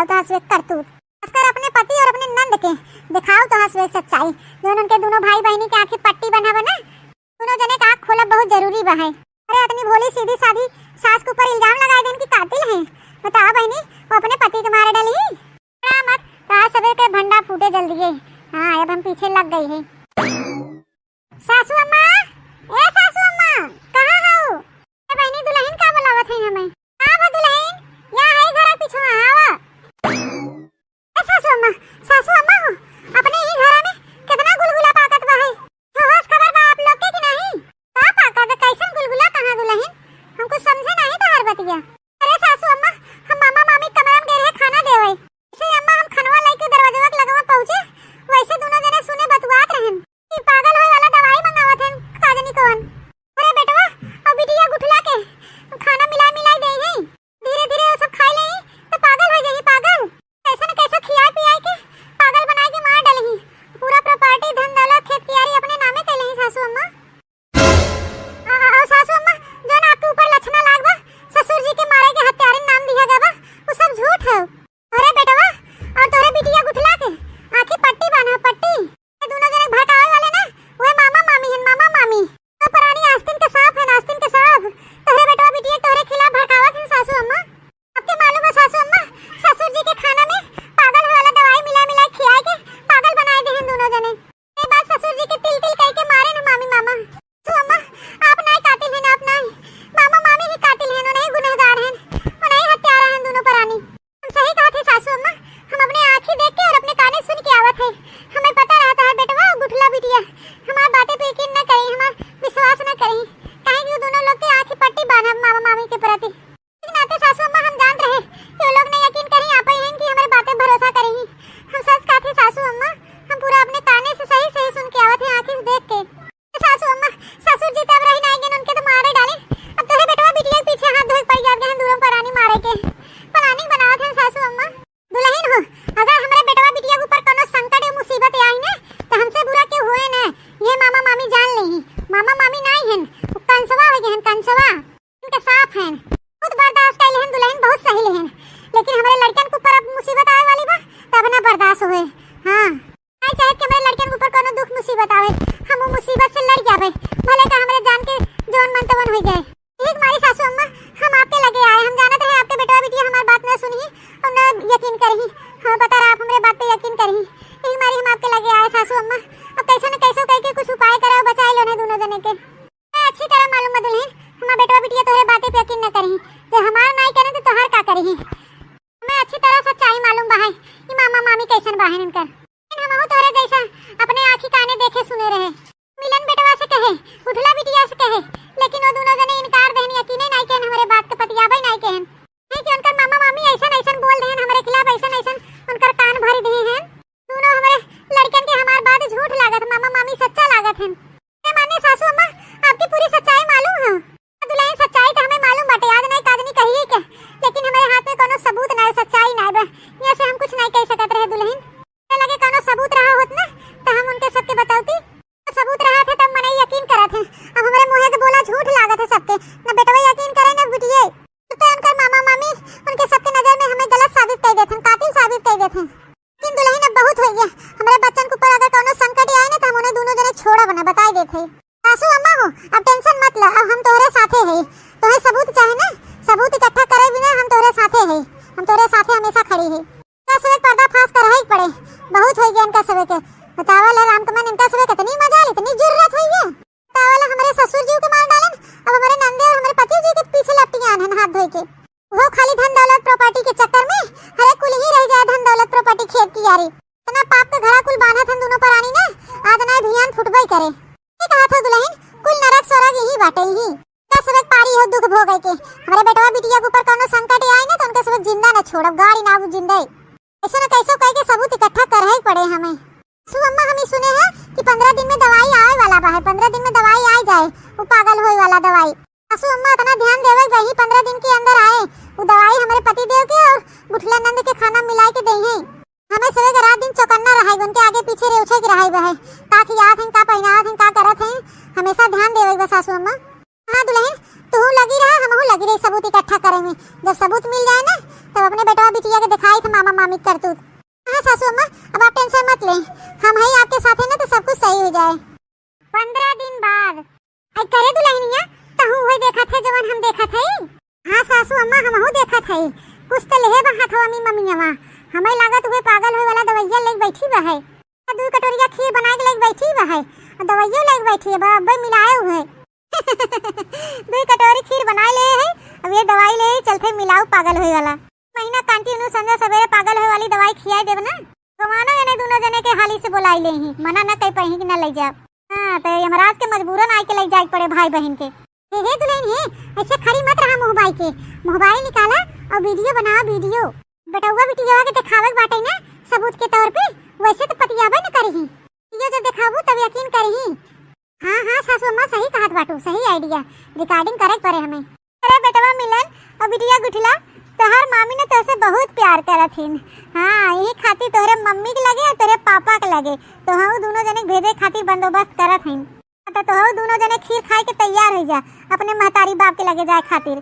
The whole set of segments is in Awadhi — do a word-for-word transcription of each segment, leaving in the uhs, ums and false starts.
तो हंसवे करतूत। खासकर अपने पति और अपने नंद के दिखाओ तो हंसवे सच्चाई। जौन उनके दुनो भाई बहिनी के आँखी पट्टी बन्हा बा ना, दुनो जने का आँख खोलब बहुत जरूरी बा है। अरे, इतनी भोली सीधी सादी सास के ऊपर इल्जाम लगाए देन कि कातिल है। बताओ बहिनी, वो अपने पति के मारे डली? डरा मत, तो आज सबेरे के भंडा फूटे जल्दी है। हाँ, अब हम पीछे लग गई है। सासू अम्मा, ए सासू अम्मा, कहाँ हऊ? ए बहिनी, दुलहिन का बुलावत है हमें? आवा दुलहिन, या है घर पीछे आवा। ए सासू अम्मा, सासू अम्मा हो, अपने ही घर में कितना गुलगुला पाकत बा है। तो होश खबर बा आप लोग के कि नहीं? का पाकत, कैसन गुलगुला कहाँ दुलहिन? हम कुछ समझे नहीं तोहार बतिया। अरे सासू अम्मा, हम मामा मामी कमरा में गए रहे खाना देवे। जैसे अम्मा हम खनवा लेके दरवाजवा के लगवा पहुँचे, वैसे दुनो जने सुने बतुआत रहन कि पागल होए वाला दवाई मंगावत हन, का जानी कौन। अरे बेटवा, और बिटिया गुठला के खाना मिला मिला दे हैं। धीरे धीरे वो सब खाए ले तो पागल हो जाही, पागल। कैसे न कैसे खियाए पियाए के पागल बनाए के मार डाले ही। पूरा प्रॉपर्टी, धन दौलत, खेत कियारी अपने नामे कैले ही सासू अम्मा। आ, आ, आ, सासू अम्मा, जौन आपके ऊपर लक्षणा लाग बा, ससुर जी के मारे के हत्यारिन नाम दिया गया बा, वो सब झूठ है। अरे बेटवा, और तोरे बिटिया गुठला के आँखी पट्टी बान्हा, पट्टी। ये दुनो जने भड़कावे वाले ना, वे मामा मामी हन, मामा मामी। तो परानी आस्तीन के सांप हन, आस्तीन के सांप। तोरे बेटवा बिटिया तोरे खिलाफ भड़कावत हन सासू अम्मा। आपके मालूम है सासू अम्मा, ससुर जी के खाना में पागल वाला दवाई मिला मिला खिया के पागल बनाए दे हन दुनो जने। ए बात ससुर जी के तिल तिल कह के मारे न मामी मामा। सासू अम्मा, आप नाई कातिल हैं, आप नाई। मामा मामी ही कातिल हैं, उन्हीं गुनहगार हैं, उन्हीं हत्यारा हैं दुनो परानी। हम सही कहा थे सासू अम्मा, हम अपने आँखी देख के और अपने काने सुन के आवत है। हमें पता रहता है बेटवा, गुठला बिटिया, हमार बातें पे यकीन न करी, हमार विश्वास न करी, काहे कि वो दुनो लोग के आँखी पट्टी बांधा मामा मामी के प्रति। नाते सासू अम्मा हम जानत रहे कि वो लोग ना यकीन करी, आप ही हैं कि हमरे बातें भरोसा करी। हम सच कहत ही सासू अम्मा, हम पूरा अपने काने से सही सही सुन के आवत है, आँखी से देख के। सासू अम्मा, ससुर जी तो अब रही नाई गन, उनके तो मारे डाले। अब तोरे बेटवा बिटिया के पीछे हाथ धोए के पड़ जात गए हैं दूरों परानी मारे के। प्लानिंग बनावत हैं सासू अम्मा। दुलहिन हो, अगर हमरे बेटवा बिटिया के ऊपर कोनो संकट या मुसीबत आई ने, तो हमसे बुरा केहू होए न, ये मामा मामी जान लेही। मामा मामी नाई हन, उ कंसवा हो गए हन, कंसवा। इनके साफ हन, बहुत बर्दाश्त कैले हन दुलहिन, बहुत सही लेहन, लेकिन हमरे लड़कन के ऊपर अब मुसीबत आवे वाली बा, तब ना बर्दाश्त होए। हाँ, आई चाहे कि हमरे लड़कन के ऊपर कोनो दुख मुसीबत आवे, हम वो मुसीबत से लड़ जाबे, भले का हमरे जान के जवन मन तवन हो जाए। यही मारी सासू अम्मा, हम आपके लगे आए, हम जानत रहे आपके बेटवा बिटिया हमार बात न सुनही और न यकीन करही। हमें पता रहा आप हमरे बात पे यकीन करही, यही मारी हम आपके लगे आए सासू अम्मा। अब कैसे न कैसे करके कुछ उपाय करो, बचाए लो ना दोनों जने के। हमें अच्छी तरह मालूम बा दुलहिन, हमार बेटवा बिटिया तोहरे बाते पे यकीन न करही। जे हमार नाई करे तो तोहार का करही? हमें अच्छी तरह सच्चाई मालूम बा है, ई मामा मामी कैसन बा है इनकर। लेकिन हमहू तोहरे जैसा अपने आँखी काने देखे सुने रहे। मिलन बेटवा से कहे, गुठला बिटिया से कहे, लेकिन वो दोनों जने इनकार देहन, यकीने नाई केहन, हमरे बात के पतियाबे नाई केहन। नहीं कि उनकर मामा मामी ऐसन ऐसन बोल देहन हमरे खिलाफ, ऐसन ऐसन उनकर कान भर दिए हैं। दोनों हमरे लड़कन के हमार बात झूठ लागत, मामा मामी सच्चा लागत हैं। अरे माने सासू अम्मा, आपकी पूरी सच्चाई मालूम है? दुलहिन, सच्चाई तो हमें मालूम बाटे, आज नहीं कादनी कहिए के, लेकिन हमारे हाथ में कोनो सबूत ना है, सच्चाई ना है, यहाँ से हम कुछ नहीं कह सकत रहे दुलहिन। लगे कोनो सबूत रहा होत ना, तो हम उनके सबके बतौती। सबूत रहा थे तब मनई यकीन करत है। अब हमारे मुँहे के बोला झूठ लागत है सबके, न बेटवा यकीन करे न बिटिये। तो उनकर मामा मामी उनके सबके नजर में हमें गलत साबित कर देते हैं, कातिल साबित कर देते हैं। लेकिन दुलहिन, अब बहुत होइ गया। हमरे बच्चन के ऊपर अगर कौनो संकट आए ना, तो हम उन्हें दोनों जने छोड़ब ना, बताई देत है। सासू अम्मा हो, अब tension मत ला, अब हम तोहरे साथे है। तोहे सबूत चाहे ना, सबूत इकट्ठा करे बिना हम तोहरे साथे है, हम तोहरे साथे हमेशा खड़ी है। इनका सबे पर्दाफाश करही के पड़े, बहुत होइ गया इनका सबे के। बतावा ले राम कमल, इनका सबे कितनी मजाल, इतनी जुर्रत होइ गया। बतावा ले, हमरे ससुर जी के मार डालन, अब हमरे नंदे और हमरे पति जी के पीछे लपटियान हन हाथ धोए के। वो खाली धन दौलत property के चक्कर में, हरे कुल ही रह जाए धन दौलत property खेत कियारी। इतना पाप के घड़ा कुल बांधत हन दोनों परानी ने, आज ना भियान फुटबे करे। ये कहा था दुलहिन, कुल नरक स्वर्ग यही बाटे ही। का सबक पारी हो दुख भोगे के। हमरे बेटवा बिटिया के ऊपर कोनो संकट आए ना तो उनका सबक जिंदा न छोड़ब, गाड़ी ना जिंदा। ऐसे न कैसे कह के सबूत इकट्ठा करही के पड़े हमें। सासू अम्मा, हम ही सुने हैं कि पन्द्रह दिन में दवाई आए वाला बा है, पन्द्रह दिन में दवाई आए जाए, वो पागल होए वाला दवाई। सासू अम्मा, इतना ध्यान देवे के बा, पन्द्रह दिन के अंदर आए, वो दवाई हमरे पति देव के और गुठला नंद के खाना मिलाए के दे हैं। हमें सबे के रात दिन चौकन्ना रहे, उनके आगे पीछे रेउछे के रहे बा है, का खियात हैं, का पहनावत हैं, का करत हैं, हमेशा ध्यान देवे के बा सासू अम्मा। हाँ दुलहिन, तू लगी रहा, हमहू लगी रही सबूत इकट्ठा करे में। जब सबूत मिल जाए ना, तब अपने बेटवा बिटिया के देखाई थे मामा मामी के करतूत। हाँ सासू अम्मा, अब आप tension मत लें, हम हैं आपके साथ है ना, तो सब कुछ सही हो जाए। पन्द्रह दिन बाद। आई करे दुलहिनिया, तहू उहे देखत है जवन हम देखत हई? हाँ सासू अम्मा, हमहू देखत हई। कुछ तो लेहे बा हथवा में ममियवा। हमें लागत उहे पागल होए वाला दवाइया लेके बैठी बा है। दुई कटोरिया खीर बनाए के लेके बैठी बा है। और दवाइयो लेके बैठी है, बा अब्बे मिलाए हुए। दुई कटोरी खीर बनाए ले है, अब ये दवाई ले चलते मिलाऊ पागल होए वाला। महीना continue संझा सवेरे पागल होए वाली दवाई खियाए देब ना। भगवानो एने दुनो जने के हाली से बोलाई लेही, मना न कई पाही कि न लई जाब। हाँ, तो यमराज के मजबूरन आइके लई जाए के पड़े भाई बहिन के। हे, हे दुलहिन हे, ऐसे खड़ी मत रहा मुँह बाई के, मुँह बाई निकाला और video बनावा video। बेटउआ बिटिया के देखावे के बाटे ना सबूत के तौर पे, वैसे तो पतियाबे न करही। video जब देखाबू तब यकीन करही। हाँ, हाँ, सासू अम्मा सही कहत बाटू, सही idea, recording करे के पड़े हमें। अरे बेटवा मिलन और बिटिया गुठला, तोहार मामी ने तोहसे बहुत प्यार करत हिन। हाँ, यही खातिर तोहरे मम्मी के लगे और तोहरे पापा के लगे तोहू दुनो जने के भेजे खातिर बंदोबस्त करत हिन। तो तोहू दुनो जने खीर खाए के तैयार हो जा, अपने महतारी बाप के लगे जाए खातिर।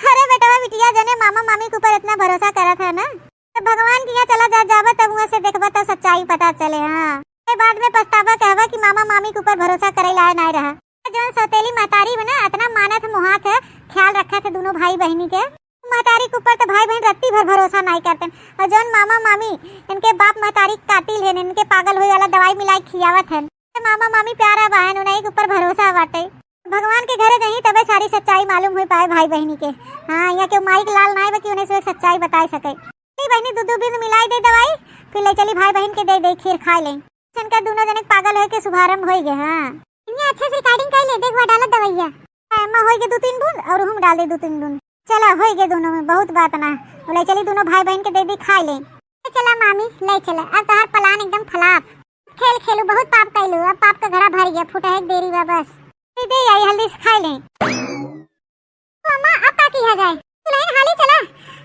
अरे बेटवा बिटिया जने मामा मामी के ऊपर इतना भरोसा करत है ना, तो भगवान के यहाँ चला जा, जाबा तब वहाँ से देखबा तब सच्चाई पता चले। हाँ, ए बाद में पछताबा कहबा कि मामा मामी के ऊपर भरोसा करे लायक नाय रहा। जौन सौतेली महतारी बा ना, अतना मानत है, मोहात है, ख्याल रखत है दुनो भाई बहिनी के। महतारी के ऊपर तो भाई बहिन रत्ती भर भरोसा नाय करते। और जौन मामा मामी इनके बाप महतारी के कातिल है, इनके पागल होए वाला दवाई मिलाई खियावत है, तो मामा मामी प्यारा बहन उन्हीं के ऊपर भरोसा बाटे। भगवान के घरे जाई तबे सारी सच्चाई मालूम हो पाए भाई बहिनी के। हाँ, यहाँ के माई के लाल नाय बा कि उन्हें से एक सच्चाई बताए सके। ए बहिनी, दू दू बूंद मिलाई दे दवाई, फिर ले चली भाई बहिन के दे दे खीर खाए ले। इनका दुनो जने के पागल होए के शुभारंभ होई गए। हाँ, इन्हें अच्छे से recording कर ले, देख बा डालत दवाइया। हाँ, अम्मा होई गए दू तीन बूंद और हम डाल दे दू तीन बूंद। चला, होई गए दोनों में, बहुत बात ना। ले चली दुनो भाई बहिन के दे दी खाए ले। ले चला मामी, ले चला, अब तोहार plan एकदम flop। खेल खेलू, बहुत पाप कैलू, अब पाप का घड़ा भर गया, फूटा है एक देरी बा बस। दे दे आई हल्दी से खाए ले। अम्मा, अब का किया जाए? दुलहिन हाली चला,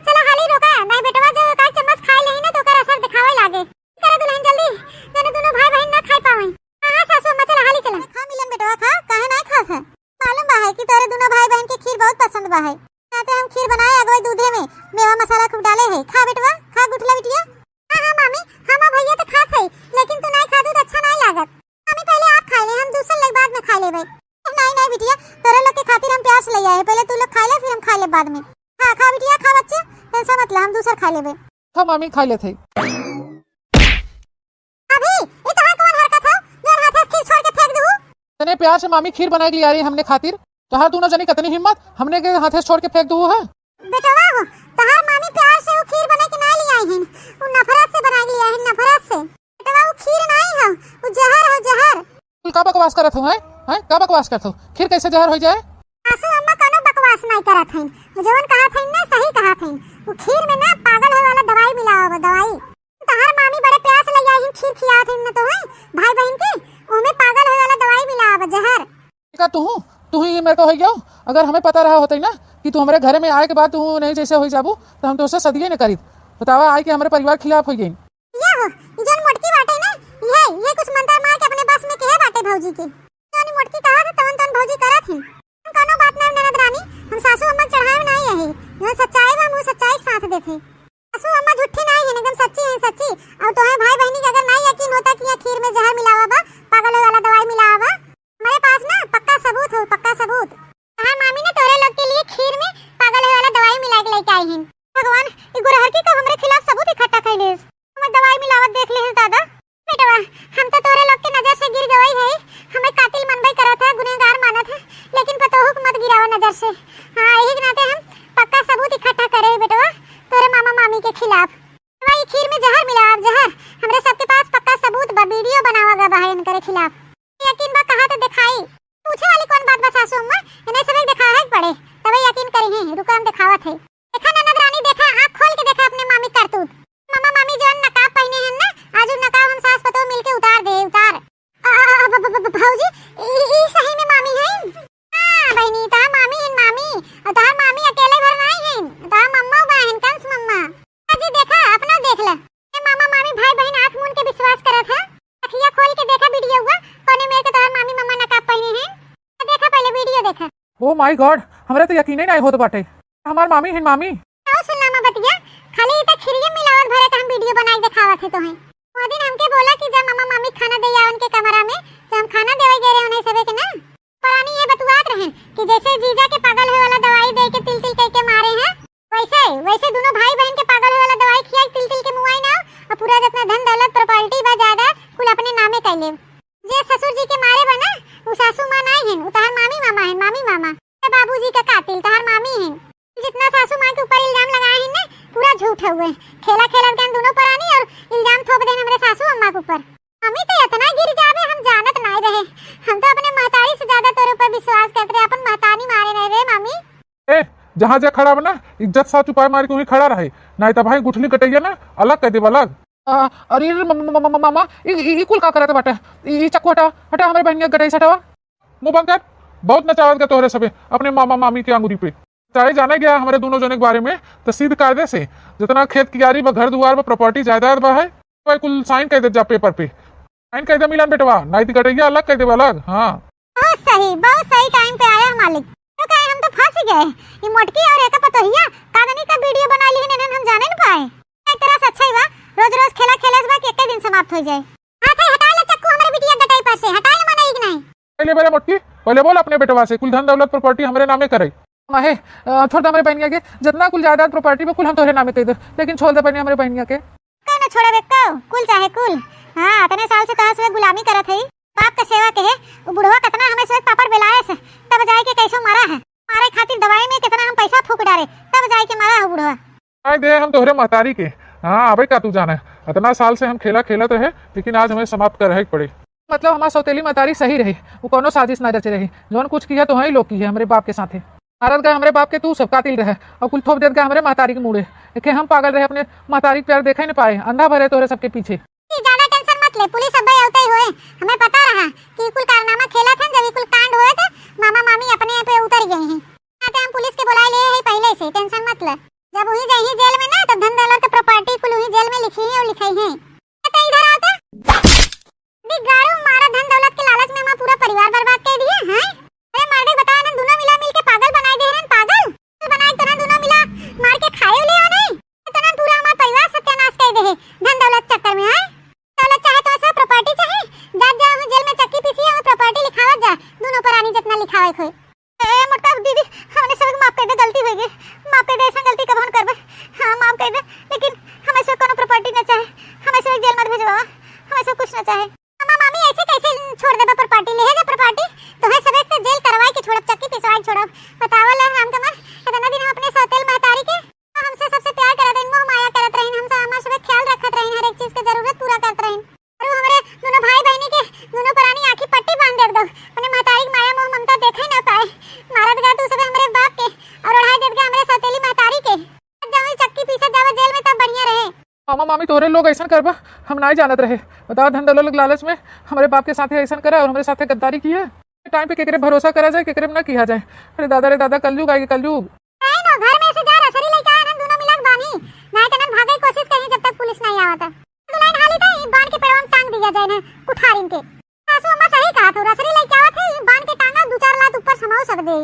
चला हाली रोका, नहीं बेटवा जो एक आध चम्मच खाए लेही ना तो ओकर असर दिखावे लागे। करे दुलहिन जल्दी, जने दुनो भाई बहिन ना खाए पावे। हाँ, हाँ, सासू अम्मा चला हाली चला। खा मिलन बेटवा खा, काहे ना खात है? मालूम बा है कि तोरे दुनो भाई बहिन के खीर बहुत पसंद बा है। राते हम खीर बनाए अगवे दूधे में, मेवा मसाला खूब डाले है। खा बेटवा, खा गुठला बिटिया। हाँ, हाँ मामी, हम भैया तो खात है, लेकिन तू नहीं खातू तो अच्छा नहीं लागत। मामी पहले आप खा ले, हम दूसर लोग बाद में खा लेबे। नहीं, नहीं बिटिया, तोरे लोग के खातिर हम प्यार से ले आए, पहले तू लोग खा ले, फिर हम खा ले बाद में। हाँ, खा बिटिया, खा बच्चे, tension मत ले, हम दूसर खा लेबे। खा मामी, खा लेत है। अभी, ई तोहार कौन हरकत हो, जो हाथे से खीर छोड़ के फेंक दू? इतने प्यार से मामी खीर बनाए के लिए आ रही हमने खातिर, तोहार दोनों जनी कितनी हिम्मत, हमने के हाथे से छोड़ के फेंक दू है? बेटवा हो, तोहार मामी प्यार से वो खीर बना के ना ले आई हिन, वो नफरत से बना के ले आई हिन, नफरत से। बेटवा वो खीर नहीं हो, वो जहर हो, जहर। तू का बकवास करत हो, हैं? हैं? का बकवास करत हो? खीर कैसे जहर हो जाए? सासू अम्मा कोनो बकवास नहीं करत हईन, वो जवन कहत हईन ना सही कहत हईन। वो खीर में ना पागल होए वाला दवाई मिलावा बा, दवाई। तोहार मामी बड़े प्यार से ले आई हिन, खीर खियावत हईन ना तो है भाई बहिन के, ओमे पागल होए वाला दवाई मिलावा बा, जहर। का तू, तू ही मेरे को हो गया? अगर हमें पता रहा होता ना कि तू हमारे घर में आए के बाद तू नहीं जैसे हो जाबू, तो हम तो उसे सदिये न करीत। बतावा, आए के हमारे परिवार खिलाफ हो गई। ये हो, ई जौन मोटकी बाटे ना, ये, ये कुछ मंत्र मार के अपने बस में केहे बाटे भौजी के। जौन ई मोटकी कहा थे, तवन तवन भौजी करत हिन। हम कौनो बात नहीं ननद रानी, हम सासू अम्मा के चढ़ाए नहीं यही। जौन सच्चाई बा, हम उ सच्चाई के साथ देथे। सासू अम्मा झूठी नहीं है, एकदम सच्ची है, सच्ची। और तोहे भाई बहिनी के अगर नहीं यकीन होता कि ये खीर में जहर मिलावा बा, पागल होए वाला दवाई मिलावा बा, हमारे पास ना पक्का सबूत हो, पक्का सबूत। तहार मामी ने तोरे लोग के लिए खीर में पागल होए वाला दवाई मिला के लेके आई हिन। भगवान, ई गुरहर की कब हमरे खिलाफ सबूत इकट्ठा कर लेस? हमें दवाई मिलावत देख लेस दादा। बेटवा, हम तो तोरे लोग के नजर से गिर गवई है, हमें कातिल मनबे करत है, गुनहगार मानत है, लेकिन पतोहू के मत गिरावा नजर से। हाँ, यही के नाते हम पक्का सबूत इकट्ठा करे बेटवा, तोरे मामा मामी के खिलाफ। बेटवा, ई खीर में जहर मिलावा, जहर। हमरे सबके पास पक्का सबूत बा, वीडियो बनावा गवा है इनकरे खिलाफ। यकीन बा, कहा तो दिखाई। पूछे वाली कौन बात बा सासू अम्मा, इन्हें सबक दिखावे के पड़े, तबे यकीन करी है। रुका, हम दिखावत है। देखा ननद रानी, देखा, आँख खोल के देखा अपने मामी करतूत। मामा मामी जौन नकाब पहने हैं ना, आज उ नकाब हम सास पतोह मिलके उतार दे, उतार। आ, आ, आ, ब-, ब-, ब-, भौजी, ई, ई सही में मामी हैं? हाँ बहिनी, तहार मामी हैं मामी, और तहार मामी अकेले भर नहीं हैं, तहार मम्मा बा हैं, कंस मम्मा। अजी देखा, अपना देख ले। ए मामा मामी भाई बहिन आँख मून के विश्वास करत है। अखिया खोल के देखा वीडियो हुआ, कौने मेर के तोहर मामी मम्मा नकाब पहने हैं। देखा पहले वीडियो देखा। Oh my God, हमरा तो यकीने नाहीं होत बाटे। हमार मामी हिन, मामी। आओ सुन लामा बतिया, खाली ई त खिरिये मिलावत भरे त हम वीडियो बनाई देखावत है तोहे। वो दिन हमके बोला कि जब मामा मामी खाना दे आवन के कमरा में, तो हम खाना देवे गए रहे उन्हें सबे के ना। परानी ये बतुआत रहन कि जैसे जीजा के पागल होए वाला दवाई दे के तिल तिल कह के मारे हैं, वैसे, वैसे दोनों भाई बहन के पागल होए वाला दवाई खिया के तिल तिल के मुआई ना, और पूरा जितना धन दौलत प्रॉपर्टी बा जायदाद कुल अपने नामे कर ले। जे ससुर जी के मारे बा ना, उ सासू माँ नाहीं हिन, उ तहार मामी मामा हिन, मामी मामा। ए बाबूजी का कातिल तहार मामी हिन। जितना सासू माँ के ऊपर इल्जाम लगाए हिन ना, पूरा झूठ हउए। खेला खेलत गए दोनों परानी और इल्जाम थोप देन हमरे सासू अम्मा के ऊपर। मामी तो इतना गिर जाबे हम जानत नाहीं रहे। हम तो अपने महतारी से ज्यादा तोरे ऊपर विश्वास करत रहे, अपन महतारी मारे नाहीं रहे मामी। ए, जहाँ जे खड़ा बा ना, इज्जत साथ चुपाए मार के वहीं खड़ा रहे, नाहीं तो भाई गुठली कटैया ना अलग कर देबा अलग। आ, अरे रे मम-, मम-, मम-, मामा, ई, ई, ई कुल का करत बाटे? ई, ई चक्कू हटा, हटा हमरे बहनिया के गटई से हटावा। मुँह बंद कर, बहुत नचावत गए तोहरे सबे अपने मामा मामी के अंगुरी पे। चाहे जाने गया हमरे दोनों जने के बारे में, तो सीध कायदे से जितना खेत कियारी बा, घर दुआर बा, प्रॉपर्टी जायदाद बा है, वही कुल साइन कर दे जा पेपर पे। साइन कर दे मिलन बेटवा, नाहीं तो गटैया अलग कर देबा अलग। हाँ। बहुत सही, बहुत सही टाइम पे आया मालिक। तो कहे हम तो फंस गए। ये मोटकी और एक पतोहिया कादनी का वीडियो बना ली है, हम जाने न पाए। एक तरह से अच्छा ही बा, रोज रोज खेला खेलस बा कि एक दिन समाप्त हो जाए। हाथ है हटा ले चक्कू हमरे बिटिया गटई पर से, हटा ले माने एक नहीं। पहले बोले मोटकी, पहले बोल अपने बेटवा से, कुल धन दौलत प्रॉपर्टी हमरे नामे करे। माहे, अ, छोड़ दे हमरे बहनिया के, जितना कुल जायदाद प्रॉपर्टी बा कुल हम तोहरे नामे दे दे, लेकिन छोड़ दे बहनिया हमरे बहनिया के। का ना छोड़बे को, कुल चाहे कुल। हाँ, इतने साल से तोहरे से गुलामी करत हई, बाप के सेवा के है, उ बुढ़वा कितना हमें से पापड़ बेलाए से, तब जाए के कैसो मरा है। मारे खातिर दवाई में कितना हम पैसा फूक डारे, तब जाए के मरा है बुढ़वा। आए दे हम तोहरे महतारी के। हाँ, आबे का तू जाने, इतना साल से हम खेला खेलत रहे, लेकिन आज हमें समाप्त कर रहे के पड़े। मतलब हमार सौतेली महतारी सही रही, वो कोनो साजिश ना रचे रही। जौन कुछ किया तो वही लोग की है हमरे बाप के साथे। मारत गए हमरे बाप के तू सब कातिल रहे और कुल थोप देत गए हमरे महतारी के मूड़े। एके हम पागल रहे, अपने महतारी के प्यार देखे न पाए, अंधा भरे तोहरे सबके पीछे। ई ज्यादा टेंशन मत ले, पुलिस अब अवते ही होए, हमें पता रहा कि कुल कारनामा खेला था। जब ई कुल कांड होए थे, मामा मामी अपने पे उतर गए हैं। आते हम पुलिस के बुलाए ले हैं पहले से, टेंशन मत ले। जब वही जाही जेल में ना, तब धन दौलत के प्रॉपर्टी कुल वही जेल में लिखी है और लिखाई है। तो इधर आओ तो। दी गाड़ू मारा, धन दौलत के लालच में हमार पूरा परिवार बर्बाद कर दिए हैं। अरे मर्दे, बताओ ना, दोनों मिला मिल के पागल बनाए दे रहन, पागल। पागल बनाए तो ना दोनों मिला मार के खाए ले हो नहीं। तो ना पूरा हमार परिवार सत्यानाश कर दे है धन दौलत चक्कर में, हैं? दौलत चाहे तो सब प्रॉपर्टी चाहे, जा जा वहाँ जेल में चक्की पीसी है, वहाँ प्रॉपर्टी लिखावत जा, दोनों परानी जितना लिखावे खोए। ए मोटा दीदी, हमने सबके माफ कर दे, गलती हो गई, माफ कर दे, ऐसा गलती कबहन करबे। हाँ, माफ कर दे, लेकिन हमें से कोनो प्रॉपर्टी ना चाहे, हमें से जेल मत भेजवावा, हमें से कुछ ना चाहे। मामा मामी ऐसे कैसे छोड़ देबा प्रॉपर्टी? ले जा प्रॉपर्टी, तोहे सबे के जेल करवाई के छोड़ब, चक्की पिसवाई के छोड़ब। बतावल है राम कमल, इतना दिन हम अपने सौतेल महतारी के, हमसे सबसे प्यार करत रहिन, मोह माया करत रहिन, हमसे हमार सबे ख्याल रखत रहिन, हर एक चीज के जरूरत पूरा करत रहिन। और वो हमरे दोनों भाई बहनी के, दोनों परानी आँखी पट्टी बांध देत गो, अपने महतारी के माया मोह ममता देखे ना पाए। मारत गए तू सबे हमरे बाप के और ओढ़ाई देत गए हमरे सौतेली महतारी के। जब चक्की पीसे जावे जेल में तब बढ़िया रहे। मामा मामी तोहरे लोग ऐसन करबा, हम नाहीं जानत रहे। बताओ, धन दौलत के लालच में हमरे बाप के साथे ऐसन करा और हमरे साथे गद्दारी किया। टाइम पे केकरे भरोसा करा जाए, केकरे पे ना किया जाए। अरे दादा रे दादा, कलयुग आएगी, कलयुग। नहीं नो, घर में से जा, रसरी लेके आया ना, दोनों मिला के बांधी। नहीं तो ना भागे की कोशिश करी जब तक पुलिस नहीं आवत। दुल्हन हाली तो ई बांध के पेड़वा में टांग दिया जाए ना, कुठारिन के। सासू अम्मा सही कहा तू, रसरी लेके आवत है, ई बांध के टांगा, दो चार लात ऊपर समाओ सब दे।